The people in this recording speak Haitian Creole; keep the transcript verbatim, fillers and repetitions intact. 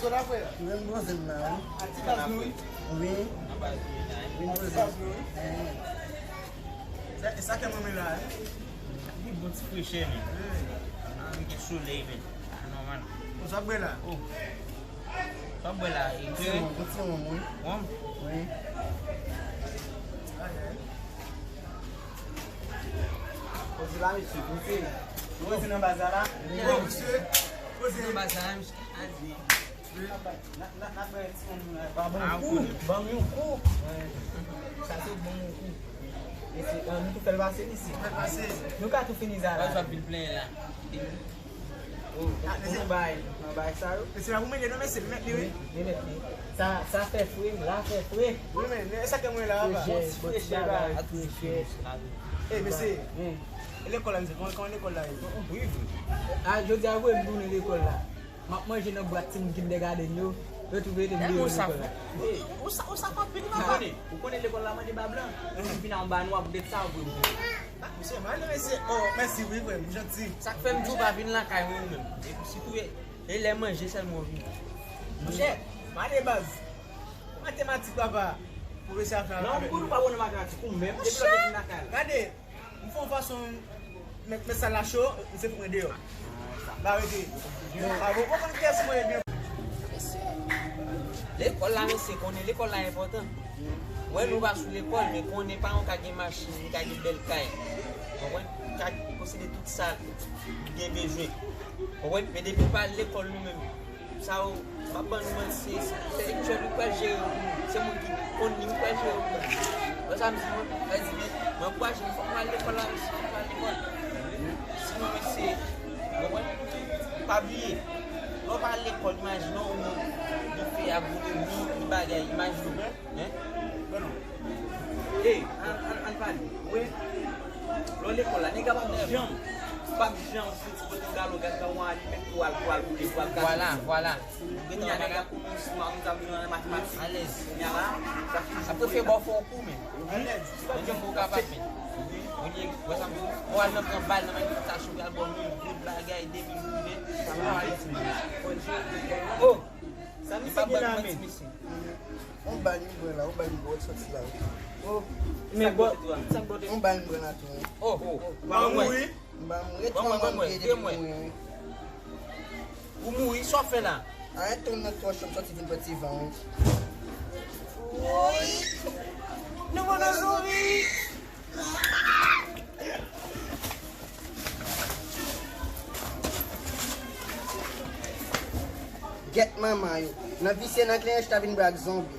Sot apre. Mwen m poze m la, wi. Ti baz nou, wi. Wi. Mwen poze m. Sa, sa ke mwen la, wi. Li bon ti frechè, men. An, li gen solèy, men. Anòmal. Ou sa bwè la? Oh. Sa bwè la, e klere? Ti wonm, ti wonm, wi. Wonm? Wi. Poze la, mesye, poze. Poze nan baz la. Bon, mesye, poze. Nan baz la, mesye. N ap bay ti moun nan. Ban m yon kou, ban m yon kou. Sa se ban m yon kou. Mesye, an, nou tou fè l pase, mesye. Fè l pase. Nou ka tou fini sa la. Sa vin plenyen la. Oh, nou bay, nou bay sa yo. Mesye la pou mele non, mesye, li mèt li, wi. Li mèt li. Sa, sa fè fre, la fè fre. Wi, men, men, sa ke mwen la, apa. Frechè, frechè, bagay, frechè. E, mesye, lekòl la, mesye, kòman, kòman lekòl la ye? Wi, vre. A, jodi a, vre, m tounen lekòl la. M ap manje nan bwat timoun kindergarten yo. Yo tou rete m deyò lekòl la. Ou sa, ou sa pa pini, m ap konnen. Ou konnen lekòl la manje ba blan. Ou vin anba nou ap det sa, vre, vre. Mesye, m ale, mesye. Oh, mèsi, wi, frè m, ou janti. Sa k fè m di w pa vin lakay mwen, ou menm. Epi sitou e, e lè manje sèlman w vini. Monchè, m ale baz. Matematik, papa. Pwofesè a fè avèk nou. Ou pa konnen matematik, ou menm, depi lè w te vin lakay la. Gade, m fè yon fason, mèt, mèt sal la cho, m se pou mwen deyò. Ba rete. A bon, ou konn kiyès mwen ye byen. Lekòl la, mesye, konnen lekòl la enpòtan. Wè, nou pa sou lekòl, men konnen paran w ka gen machin, li ka gen bèl kay. Konprann? Ka posede tout sa li gen bezwen. Konprann? Men depi l pa al lekòl, nou menm, sa yo, m ap ban nou manti, se entèlektyèl li pral jere pou nou. Se moun ki konn li, li pral jere pou nou. Wè sa m di, mwen, sa di, men, mwen ankouraje nou, fòk nou al lekòl la, mesye, fòk nou al lekòl. Sinon, mesye, konprann? Pa bliye, lè w pa al lekòl, imajine w, ou gen fè agronomi, ou gen bagay, imajine w. Hein? Bon, non. Hey, ann, ann, ann pale. Wi. Lò lekòl la, nèg la p ap janm, p ap janm soti pote yon galon gaz la, ou alimen pou al, pou al boule, pou al gazonnen. Vwala, vwala. Kounye a, nèg la kòmanse, ou konn sa m di nan matematik. Alèz. Kounye a la, sa toujou. Apre fè bò fè yon kou, men. Alèz. Ou pa janm pou w kapab, men. Olye, wè sa m di w, ou al nan pran bal, nan manifestasyon, pral bò mil goud, bagay, de mil goud, men. Sa pa alèz, men. Oh! Sa misye gen nan men. Yon bal m pran la, yon bal m pran, sòti la. Oh, men bò, sa k bò te. Yon bal m pran la tou, wi. Oh, oh, oh. Ou pa mouri? M pa mouri, ret fanm ban m ede pou mouri, wi. Ou mouri, sa w fè la? Arèt tonn nan twò cho, m sòti vin pran ti van, wi. Woy! Nou pran nan zonbi! Gèt manman yo. Nan visye nan kliyan, chita vin bwè ak zonbi.